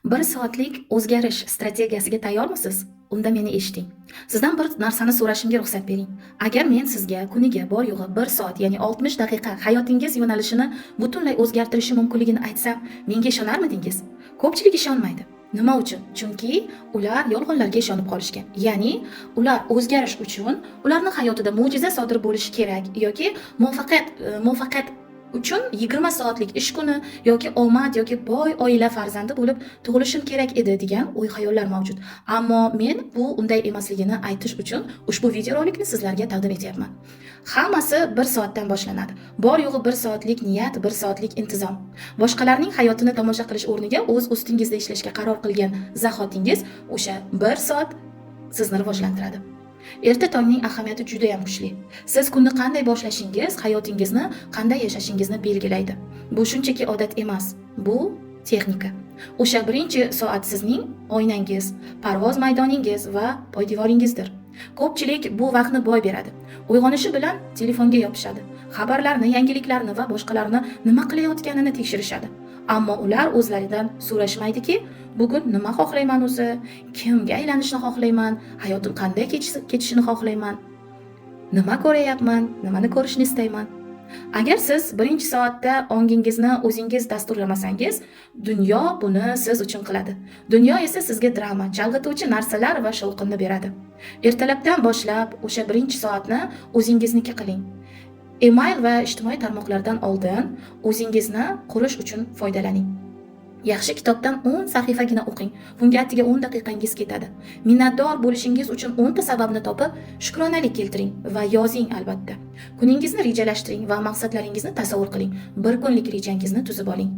Bir soatlik o'zgarish strategiyasiga tayyormisiz? Unda meni eshiting. Sizdan bir narsani so'rashimga ruxsat bering. Agar men sizga kuniga bor yo'g'i 1 soat, ya'ni 60 daqiqa hayotingiz yo'nalishini butunlay o'zgartirishi mumkinligini aytsam, menga ishonarmidingiz? Ko'pchilik ishonmaydi. Nima uchun? Chunki ular yolg'onlarga ishonib qolishgan. Ya'ni ular o'zgarish uchun ularning hayotida mo'jiza sodir bo'lishi kerak yoki muvaffaqiyat uchun 20 soatlik ish kuni yoki omad yoki boy oila farzandi bo'lib tug'ilishim kerak edi degan o'y-xayollar mavjud. Ammo men bu unday emasligini aytish uchun ushbu videorolikni sizlarga taqdim etyapman. Hammasi 1 soatdan boshlanadi. Bor yo'g'i 1 soatlik niyat, 1 soatlik intizom. Boshqalarning hayotini tomosha qilish o'rniga o'z ustingizda ishlashga qaror qilgan zahotingiz o'sha 1 soat sizni rivojlantiradi. Erta tongning ahamiyati juda ham kuchli. Siz kunni qanday boshlashingiz hayotingizni qanday yashashingizni belgilaydi. Bu shunchaki odat emas, bu texnika. O'sha birinchi soat sizning oynangiz, parvoz maydoningiz va poydevoringizdir. Ko'pchilik bu vaqtni boy beradi. Uyg'onishi bilan telefonga yopishadi. Xabarlarni, yangiliklarni va boshqalarni nima qilayotganini tekshirishadi. Ammo ular o'zlaridan so'rashmaydiki, bugun nima xohlayman o'zi, kimga aylanishni xohlayman, hayotim qanday ketishini xohlayman, nima ko'rayapman, nimani ko'rishni istayman. Agar siz birinchi soatda ongingizni o'zingiz dasturlamasangiz, dunyo buni siz uchun qiladi. Dunyo esa sizga drama, chalg'ituvchi narsalar va shovqinni beradi. Ertalabdan boshlab o'sha birinchi soatni o'zingizniki qiling. Email va ijtimoiy tarmoqlardan oldin o'zingizni qurish uchun foydalaning. Yaxshi kitobdan 10 sahifagina o'qing. Bunga atigi 10 daqiqangiz ketadi. Minnatdor bo'lishingiz uchun 10 ta sababni topib, shukronalik keltiring va yozing albatta. Kuningizni rejalashtiring va maqsadlaringizni tasavvur qiling. Bir kunlik rejangizni tuzib oling.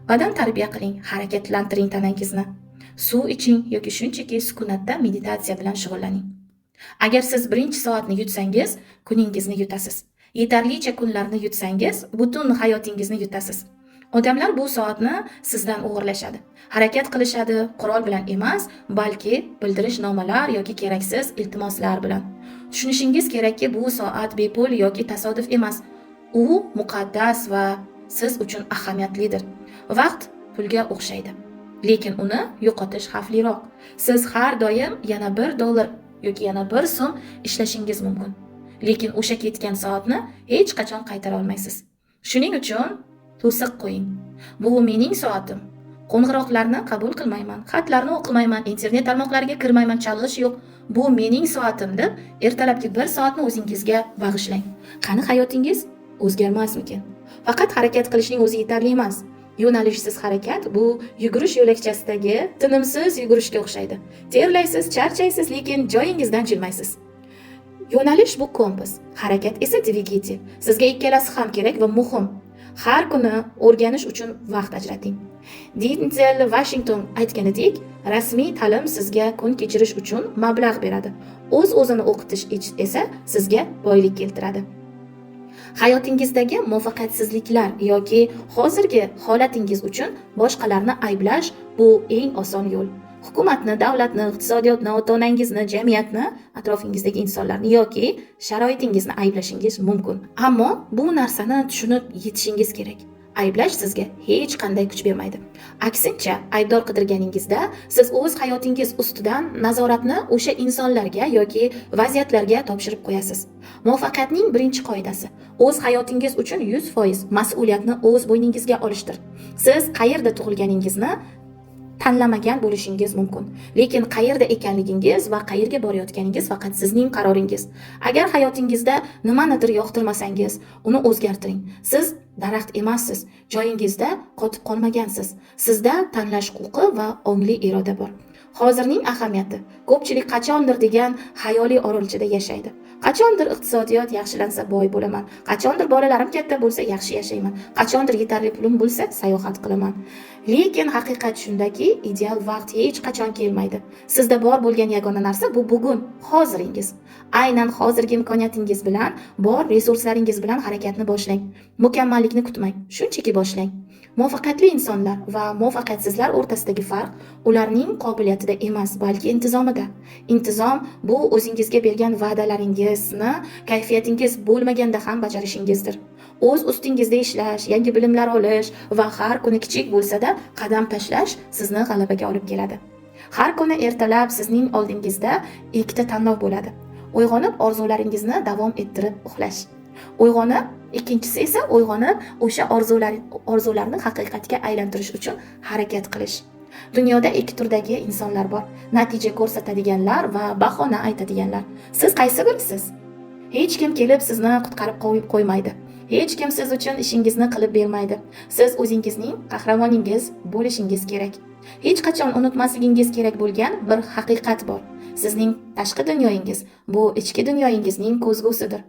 Badan tarbiya qiling, harakatlantiring tanangizni. Suv iching yoki shunchaki sukunatda meditatsiya bilan shug'ullaning. Agar siz birinchi soatni yutsangiz, kuningizni yutasiz. Yetarlicha kunlarni yutsangiz, butun hayotingizni yutasiz. Odamlar bu soatni sizdan o'g'irlashadi. Harakat qilishadi, qurol bilan emas, balki bildirishnomalar yoki keraksiz iltimoslar bilan. Tushunishingiz kerakki, bu soat bepul yoki tasodif emas. U muqaddas va siz uchun ahamiyatlidir. Vaqt pulga o'xshaydi, lekin uni yo'qotish xavfliroq. Siz har doim yana $1 yoki yana 1 so'm ishlashingiz mumkin. Lekin o'sha ketgan soatni hech qachon qaytara olmaysiz. Shuning uchun to'siq qo'ying. Bu mening soatim. Qo'ng'iroqlarni qabul qilmayman, xatlarni o'qimayman, internet tarmoqlariga kirmayman, chalg'ish yo'q. Bu mening soatim deb ertalabki 1 soatni o'zingizga bag'ishlang. Qani hayotingiz o'zgarmasmikin? Faqat harakat qilishning o'zi yetarli emas. Yo'nalishsiz harakat bu yugurish yo'lakchasidagi tinimsiz yugurishga o'xshaydi. Terlaysiz, charchaysiz, lekin joyingizdan jilmaysiz. Yo'nalish bu kompas, harakat esa dvigatel. Sizga ikkalasi ham kerak va muhim. Har kuni o'rganish uchun vaqt ajrating. Denzel Washington aytganidek, rasmiy ta'lim sizga kun kechirish uchun mablag' beradi. O'z-o'zini o'qitish esa sizga boylik keltiradi. Hayotingizdagi muvaffaqiyatsizliklar yoki hozirgi holatingiz uchun boshqalarni ayblash bu eng oson yo'l. Hukumatni, davlatni, iqtisodiyotni, ota-onangizni, jamiyatni, atrofingizdagi insonlarni yoki sharoitingizni ayblashingiz mumkin. Ammo bu narsani tushunib yetishingiz kerak. Ayblash sizga hech qanday kuch bermaydi. Aksincha, aybdor qidirganingizda siz o'z hayotingiz ustidan nazoratni o'sha insonlarga yoki vaziyatlarga topshirib qo'yasiz. Muvaffaqiyatning birinchi qoidasi o'z hayotingiz uchun 100% mas'uliyatni o'z bo'yningizga olishdir. Siz qayerda tug'ilganingizni tanlamagan bo'lishingiz mumkin, lekin qayerda ekanligingiz va qayerga borayotganingiz faqat sizning qaroringiz. Agar hayotingizda nimanidir yoqtirmasangiz, uni o'zgartiring. Siz daraxt emassiz, joyingizda qotib qolmagansiz. Sizda tanlash huquqi va ongli iroda bor. Hozirning ahamiyati. Ko'pchilik qachondir degan xayoliy orolchada yashaydi. Qachondir iqtisodiyot yaxshilansa boy bo'laman. Qachondir bolalarim katta bo'lsa yaxshi yashayman. Qachondir yetarli pulim bo'lsa sayohat qilaman. Lekin haqiqat shundaki, ideal vaqt hech qachon kelmaydi. Sizda bor bo'lgan yagona narsa bu bugun, hoziringiz. Aynan hozirgi imkoniyatingiz bilan, bor resurslaringiz bilan harakatni boshlang. Mukammallikni kutmang, shunchaki boshlang. Muvaffaqiyatli insonlar va muvaffaqiyatsizlar o'rtasidagi farq ularning qobiliyatida emas, balki intizomida. Intizom bu o'zingizga bergan va'dalaringizni kayfiyatingiz bo'lmaganda ham bajarishingizdir. O'z ustingizda ishlash, yangi bilimlar olish va har kuni kichik bo'lsa-da qadam tashlash sizni g'alabaga olib keladi. Har kuni ertalab sizning oldingizda ikkita tanlov bo'ladi. Uyg'onib orzularingizni davom ettirib uxlash. Uyg'onib, ikkinchisi esa uyg'onib o'sha orzularni haqiqatga aylantirish uchun harakat qilish. Dunyoda ikki turdagi insonlar bor. Natija ko'rsatadiganlar va bahona aytadiganlar. Siz qaysi birisiz? Hech kim kelib sizni qutqarib qo'ymaydi. Hech kim siz uchun ishingizni qilib bermaydi. Siz o'zingizning qahramoningiz bo'lishingiz kerak. Hech qachon unutmasligingiz kerak bo'lgan bir haqiqat bor. Sizning tashqi dunyoyingiz bu ichki dunyoyingizning ko'zgusidir.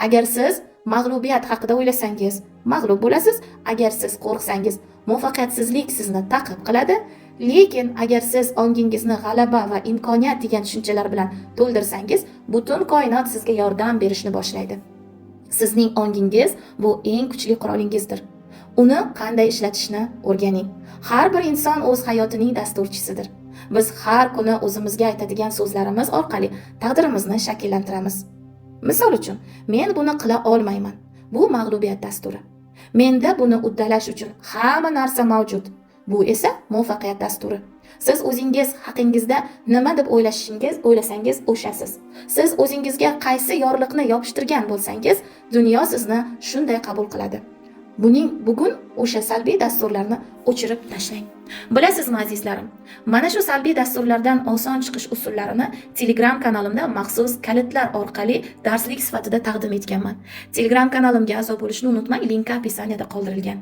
Agar siz mag'lubiyat haqida o'ylasangiz, mag'lub bo'lasiz. Agar siz qo'rqsangiz, muvaffaqiyatsizlik sizni ta'qib qiladi. Lekin agar siz ongingizni g'alaba va imkoniyat degan tushunchalar bilan to'ldirsangiz, butun koinot sizga yordam berishni boshlaydi. Sizning ongingiz bu eng kuchli qurolingizdir. Uni qanday ishlatishni o'rganing. Har bir inson o'z hayotining dasturchisidir. Biz har kuni o'zimizga aytadigan so'zlarimiz orqali taqdirimizni shakllantiramiz. Misol uchun, men buni qila olmayman. Bu mag'lubiyat dasturi. Menda buni uddalash uchun hamma narsa mavjud. Bu esa muvaffaqiyat dasturi. Siz o'zingiz haqingizda nima deb o'ylasangiz o'shasiz. Siz o'zingizga qaysi yorliqni yopishtirgan bo'lsangiz, dunyo sizni shunday qabul qiladi. Bugun o'sha salbiy dasturlarni o'chirib tashlang. Bilasizmi azizlarim, mana shu salbiy dasturlardan oson chiqish usullarini Telegram kanalimda maxsus kalitlar orqali darslik sifatida taqdim etganman. Telegram kanalimga a'zo bo'lishni unutmang, linki описаниеda qoldirilgan.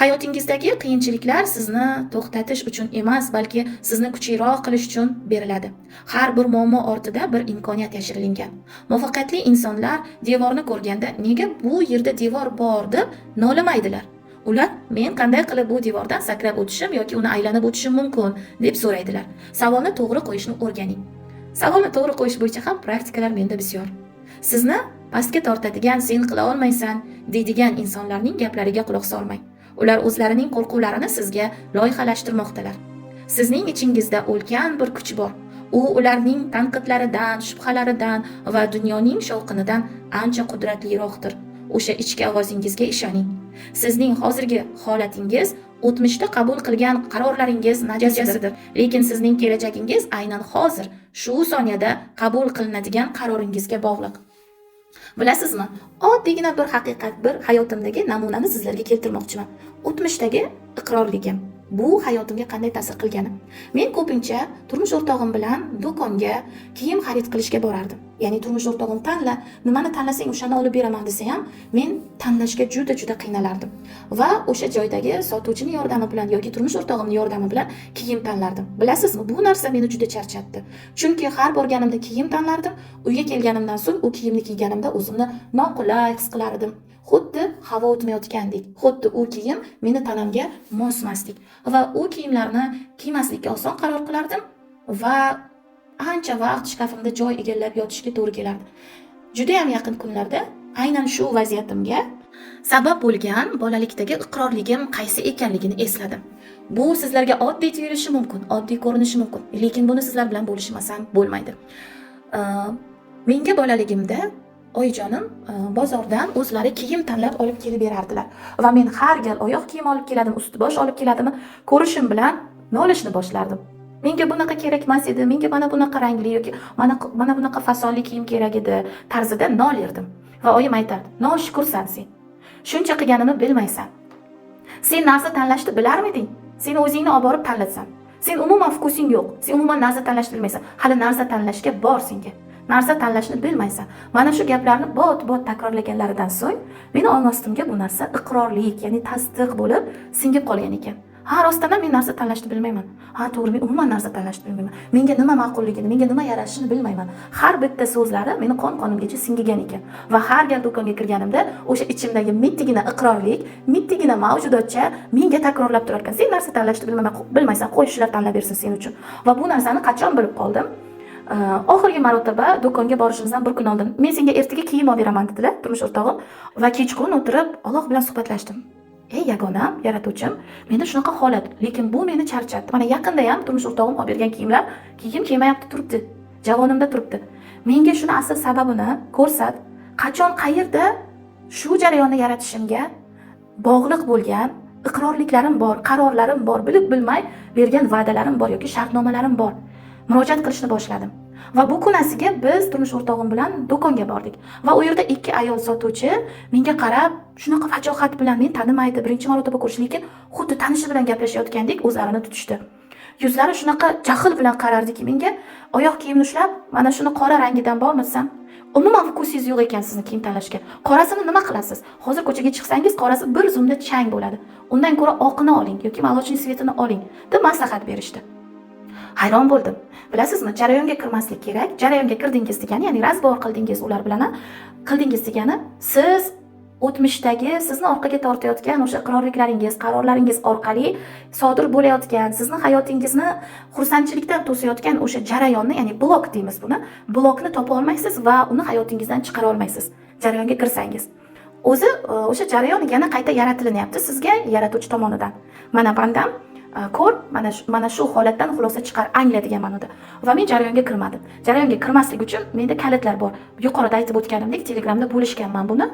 Hayotingizdagi qiyinchiliklar sizni to'xtatish uchun emas, balki sizni kuchliroq qilish uchun beriladi. Har bir muammo ortida bir imkoniyat yashiringan. Muvaffaqiyatli insonlar devorni ko'rganda nega bu yerda devor bor deb nolimaydilar. Ular men qanday qilib bu devordan sakrab o'tishim yoki uni aylanib o'tishim mumkin deb so'raydilar. Savolni to'g'ri qo'yishni o'rganing. Savolni to'g'ri qo'yish bo'yicha ham praktikalar menda bisyor. Sizni pastga tortadigan, sen qila olmaysan deydigan insonlarning gaplariga quloq solmang. Ular o'zlarining qo'rquvlarini sizga loyihalashtirmoqdalar. Sizning ichingizda ulkan bir kuch bor. U ularning tanqidlaridan, shubhalaridan va dunyoning shovqinidan ancha qudratliroqdir. O'sha ichki ovozingizga ishoning. Sizning hozirgi holatingiz o'tmishda qabul qilgan qarorlaringiz natijasidir. Lekin sizning kelajagingiz aynan hozir, shu soniyada qabul qilinadigan qaroringizga bog'liq. Bilasizmi, oddiygina bir haqiqat, bir hayotimdagi namunani sizlarga keltirmoqchiman. O'tmishdagi iqrorligim bu hayotimga qanday ta'sir qilgani. Men ko'pincha turmush o'rtog'im bilan do'konga kiyim xarid qilishga borardim. Ya'ni turmush o'rtog'im tanla, nimani tanlasang o'shani olib beraman desa ham, men tanlashga juda-juda qiynalardim. Va o'sha joydagi sotuvchining yordami bilan yoki turmush o'rtog'imning yordami bilan kiyim tanlardim. Bilasizmi, bu narsa meni juda charchatdi. Chunki har borganimda kiyim tanlardim, uyga kelganimdan so'ng u kiyimni kiyganimda o'zimni noqulay his qilardim. Xuddi havo o'tmayotgandek, xuddi u kiyim meni tanamga mos emasdek. Va u kiyimlarni kiymaslikka oson qaror qilardim va ancha vaqt shkafimda joy egallab yotishga to'g'ri kelardi. Juda ham yaqin kunlarda aynan shu vaziyatimga sabab bo'lgan bolalikdagi iqrorligim qaysi ekanligini esladim. Bu sizlarga oddiy tuyulishi mumkin, oddiy ko'rinishi mumkin, lekin buni sizlar bilan bo'lishmasam bo'lmaydi. Menga bolaligimda oyijonim bozordan o'zlari kiyim tanlab olib kelib berardilar va men har gal oyoq kiyim olib keladim, usti bosh olib keladimi, ko'rishim bilan nolishni boshlardim. Menga bunaqa kerak emas edi, menga mana bunaqa rangli yoki mana bunaqa fasonli kiyim kerak edi tarzida nolerdim. Va oyim aytardi: "Noshukursan sen. Shuncha qilganimni bilmaysan. Sen narsa tanlashni bilarmiding? Sen o'zingni olib borib tanlatsan. Sen umuman вкус ing yo'q. Sen umuman narsa tanlashni bilmaysan. Hali narsa tanlashga bor senga. Narsa tanlashni bilmaysan." Mana shu gaplarni bot-bot takrorlaganlaridan so'ng meni ong ostimga bu narsa iqrorlik, ya'ni tasdiq bo'lib singib qolgan ekan. Ha, rostdan ham men narsa tanlashni bilmayman. Ha, to'g'ri, men umuman narsa tanlashni bilmayman. Menga nima ma'qulligini, menga nima yarashishini bilmayman. Har bitta so'zlari meni qon-qonimgacha singigan ekan. Va har gal do'konga kirganimda o'sha ichimdagi mittigina iqrorlik, mittigina mavjudotcha menga takrorlab turar ekan. Sen narsa tanlashni bilmaysan, qo'y shular tanlab bersin sen uchun. Va bu narsani qachon bilib qoldim? Oxirgi marotaba do'konga borishimizdan bir kun oldin men senga ertaga kiyim olib beraman dedilar turmush o'rtog'im va kechqurun o'tirib Alloh bilan suhbatlashdim. Ey yagonam, yaratuvchim, menda shunaqa holat, lekin bu meni charchatdi. Mana yaqinda ham turmush o'rtog'im olib bergan kiyimlar kiyim kiymayapti turibdi, javonimda turibdi. Menga shuni asl sababini ko'rsat. Qachon, qayerda Shu jarayonni yaratishimga bog'liq bo'lgan iqrorliklarim bor, qarorlarim bor, bilib bilmay bergan va'dalarim bor yoki shartnomalarim bor. Murojaat qilishni boshladim. Va bu kunasiga biz turmush o'rtog'im bilan do'konga bordik. Va u yerda ikki ayol sotuvchi menga qarab shunaqa vajohat bilan, men tanimaydi, birinchi marotaba ko'rish, lekin xuddi tanishi bilan gaplashayotgandek o'zlarini tutishdi. Yuzlari shunaqa jahl bilan qarardiki menga, oyoq kiyimni ushlab, mana shuni qora rangidan bormi desam, umuman вкус ingiz yo'q ekan sizni kiyim tanlashga. Qorasini nima qilasiz? Hozir ko'chaga chiqsangiz qorasi bir zumda chang bo'ladi. Undan ko'ra oqini oling yoki молочный цвет ini oling deb maslahat berishdi. Hayron bo'ldim. Bilasizmi, jarayonga kirmaslik kerak. Jarayonga kirdingiz degani, ya'ni разбор qildingiz ular bilan, qildingiz degani, siz o'tmishdagi sizni orqaga tortayotgan o'sha iqrorliklaringiz, qarorlaringiz orqali sodir bo'layotgan, sizni hayotingizni xursandchilikdan to'sayotgan o'sha jarayonni, ya'ni blok deymiz buni, blokni topa olmaysiz va uni hayotingizdan chiqara olmaysiz jarayonga kirsangiz. O'zi o'sha jarayon yana qayta yaratilinyapti sizga yaratuvchi tomonidan. Mana bandam, ko'r, mana shu holatdan xulosa chiqar, angla degan ma'noda. Va men jarayonga kirmadim. Jarayonga kirmaslik uchun menda kalitlar bor. Yuqorida aytib o'tganimdek, Telegramda bo'lishganman buni.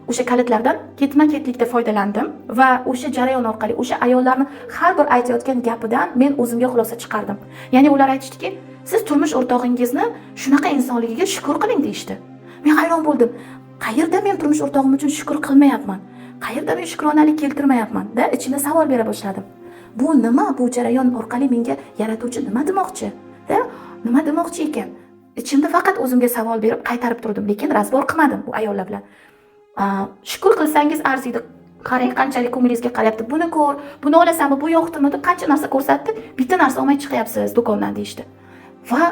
O'sha kalitlardan ketma-ketlikda foydalandim va o'sha jarayon orqali o'sha ayollarni har bir aytayotgan gapidan men o'zimga xulosa chiqardim. Ya'ni ular aytishdiki, siz turmush o'rtog'ingizni shunaqa insonligiga shukr qiling deyishdi. Men hayron bo'ldim. Qayerda men turmush o'rtog'im uchun shukr qilmayapman? Qayerda men shukronalik keltirmayapman? Da ichimda savol bera boshladim. Bu nima? Bu jarayon orqali menga yaratuvchi nima demoqchi? Da nima demoqchi ekan? Ichimda faqat o'zimga savol berib qaytarib turdim, lekin разбор qilmadim bu ayollar bilan. Shukr qilsangiz arziydi. Qarang, qanchalik ko'nglingizga qarayapti. Buni ko'r, buni olasanmi, bu yoqdimi deb qancha narsa ko'rsatdi. Bitta narsa olmay chiqyapsiz do'kondan deyishdi. Va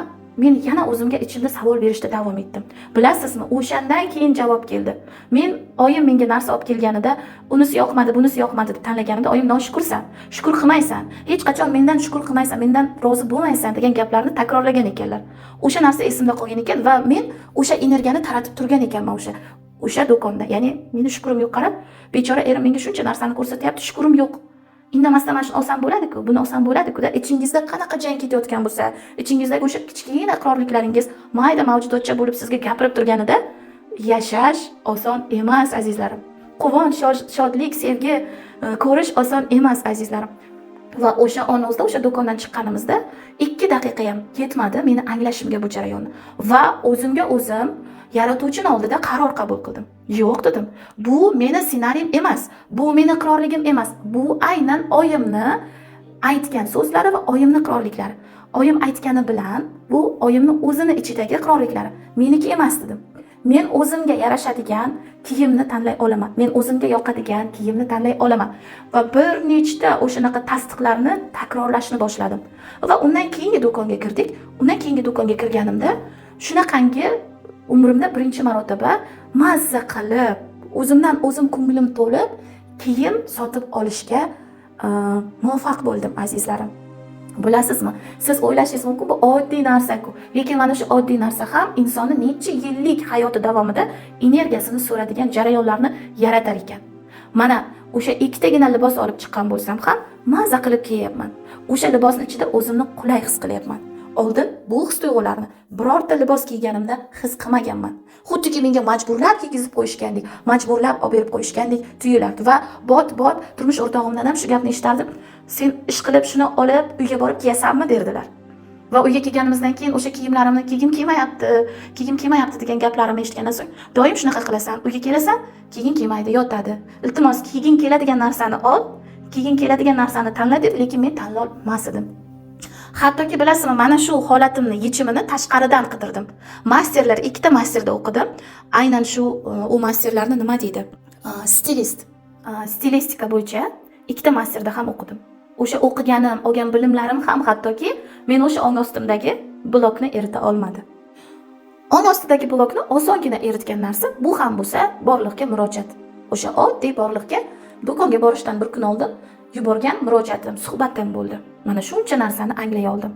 men yana o'zimga ichimda savol berishda davom etdim. Bilasizmi, o'shandan keyin javob keldi. Men oyim menga narsa olib kelganida, unisi yoqmadi, bunisi yoqmadi deb tanlaganimda, oyim noshukursan, shukur qilmaysan, hech qachon mendan shukur qilmaysan, mendan rozi bo'lmaysan degan gaplarni takrorlagan ekanlar. O'sha narsa esimda qolgan ekan va men o'sha energiyani taratib turgan ekanman o'sha do'konda. Ya'ni meni shukrim yo'q, qarab, bechora erim menga shuncha narsani ko'rsatyapti, shukrim yo'q. Indamasdan mana shuni olsam bo'ladi-ku, buni olsam bo'ladi-ku da. Ichingizda qanaqa jang ketayotgan bo'lsa, ichingizdagi o'sha kichkina iqrorliklaringiz mayda mavjudotcha bo'lib sizga gapirib turganida yashash oson emas, azizlarim. Quvonch, shodlik, sevgi ko'rish oson emas, azizlarim. Va o'sha on o'zida o'sha do'kondan chiqqanimizda 2 daqiqa ham ketmadi meni anglashimga bu jarayonni. Va o'zimga o'zim yaratuvchini oldida qaror qabul qildim. Yo'q dedim. Bu meni ssenariyim emas, bu meni iqrorligim emas. Bu aynan oyimni aytgan so'zlari va oyimni iqrorliklari. Oyim aytgani bilan bu oyimni o'zini ichidagi iqrorliklari. Meniki emas dedim. Men o'zimga yarashadigan kiyimni tanlay olaman. Men o'zimga yoqadigan kiyimni tanlay olaman. Va bir nechta o'shanaqa tasdiqlarni takrorlashni boshladim. Va undan keyingi do'konga kirdik. Undan keyingi do'konga kirganimda shunaqangi umrimda birinchi marotaba mazza qilib, o'zimdan o'zim ko'nglim to'lib kiyim sotib olishga muvaffaq bo'ldim, azizlarim. Bilasizmi, siz o'ylashingiz mumkin, bu oddiy narsa-ku. Lekin mana shu oddiy narsa ham insonni necha yillik hayoti davomida energiyasini so'radigan jarayonlarni yaratar ekan. Mana o'sha ikkitagina libos olib chiqqan bo'lsam ham mazza qilib kiyyapman. O'sha libosning ichida o'zimni qulay his qilyapman. Oldin bu his tuyg'ularni birorta libos kiyganimda his qilmaganman. Xuddiki menga majburlab kiygizib qo'yishgandek, majburlab olib berib qo'yishgandek tuyulardi va bot-bot turmush o'rtog'imdan ham shu gapni eshitardim. Sen ish qilib shuni olib uyga borib kiyasanmi derdilar. Va uyga kelganimizdan keyin o'sha kiyimlarimni kiygim kelmayapti, kiygim kelmayapti degan gaplarimni eshitgandan so'ng doim shunaqa qilasan, uyga kelasan, kiyging kelmaydi, yotadi. Iltimos, kiyging keladigan narsani ol, kiyging keladigan narsani tanla dedi, lekin men tanlolmas edim. Hattoki bilasizmi, mana shu holatimni yechimini tashqaridan qidirdim. Masterlar, ikkita masterda o'qidim. Aynan shu u masterlarni nima deydi? Stilist. Stilistika bo'yicha ikkita masterda ham o'qidim. O'sha o'qiganim, olgan bilimlarim ham hattoki men o'sha ong ostimdagi blokni erita olmadi. Ong ostidagi blokni osongina eritgan narsa bu ham bo'lsa borliqqa murojaat. O'sha oddiy borliqqa do'konga borishdan bir kun oldin yuborgan murojaatim, suhbatim bo'ldi. Mana shuncha narsani anglay oldim.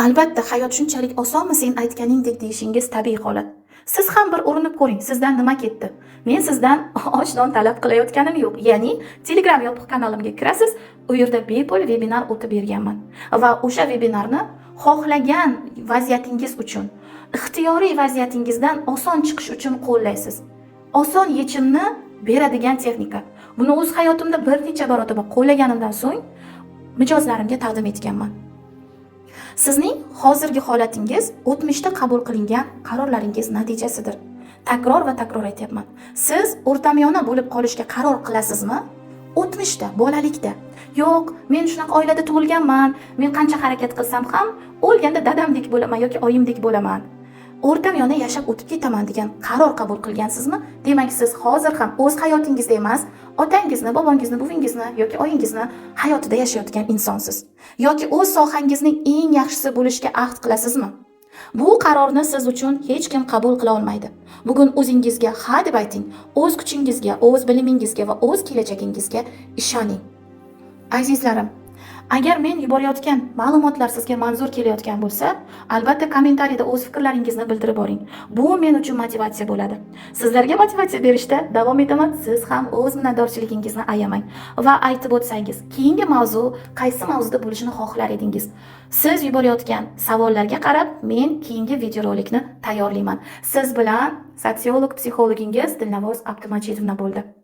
Albatta, hayot shunchalik osonmi sen aytganingdek deyishingiz tabiiy holat. Siz ham bir urinib ko'ring, sizdan nima ketdi? Men sizdan osh non talab qilayotganim yo'q. Ya'ni Telegram yopiq kanalimga kirasiz, u yerda bepul vebinar o'tib berganman. Va o'sha vebinarni xohlagan vaziyatingiz uchun, ixtiyoriy vaziyatingizdan oson chiqish uchun qo'llaysiz. Oson yechimni beradigan texnika. Buni o'z hayotimda bir necha marotaba qo'llaganimdan so'ng mijozlarimga taqdim etganman. Sizning hozirgi holatingiz o'tmishda qabul qilingan qarorlaringiz natijasidir. Takror va takror aytyapman. Siz o'rtamiyona bo'lib qolishga qaror qilasizmi? O'tmishda, bolalikda. Yo'q, men shunaqa oilada tug'ilganman, men qancha harakat qilsam ham o'lganda dadamdek bo'laman yoki oyimdek bo'laman. O'rtamiyona yashab o'tib ketaman degan qaror qabul qilgansizmi? Demak, siz hozir ham o'z hayotingizda emas, otangizni, bobongizni, buvingizni yoki oyingizni hayotida yashayotgan insonsiz. Yoki o'z sohangizning eng yaxshisi bo'lishga ahd qilasizmi? Bu qarorni siz uchun hech kim qabul qila olmaydi. Bugun o'zingizga ha deb ayting, o'z kuchingizga, o'z bilimingizga va o'z kelajagingizga ishoning. Azizlarim, agar men yuborayotgan ma'lumotlar sizga manzur kelayotgan bo'lsa, albatta kommentariyada o'z fikrlaringizni bildirib boring. Bu men uchun motivatsiya bo'ladi. Sizlarga motivatsiya berishda davom etaman. Siz ham o'z minnatdorchiligingizni ayamang va aytib o'tsangiz, keyingi mavzu qaysi mavzuda bo'lishini xohlar edingiz? Siz yuborayotgan savollarga qarab men keyingi videorolikni tayyorlayman. Siz bilan sotsiolog psixologingiz Dilnavoz Abdumajidovna bo'ldi.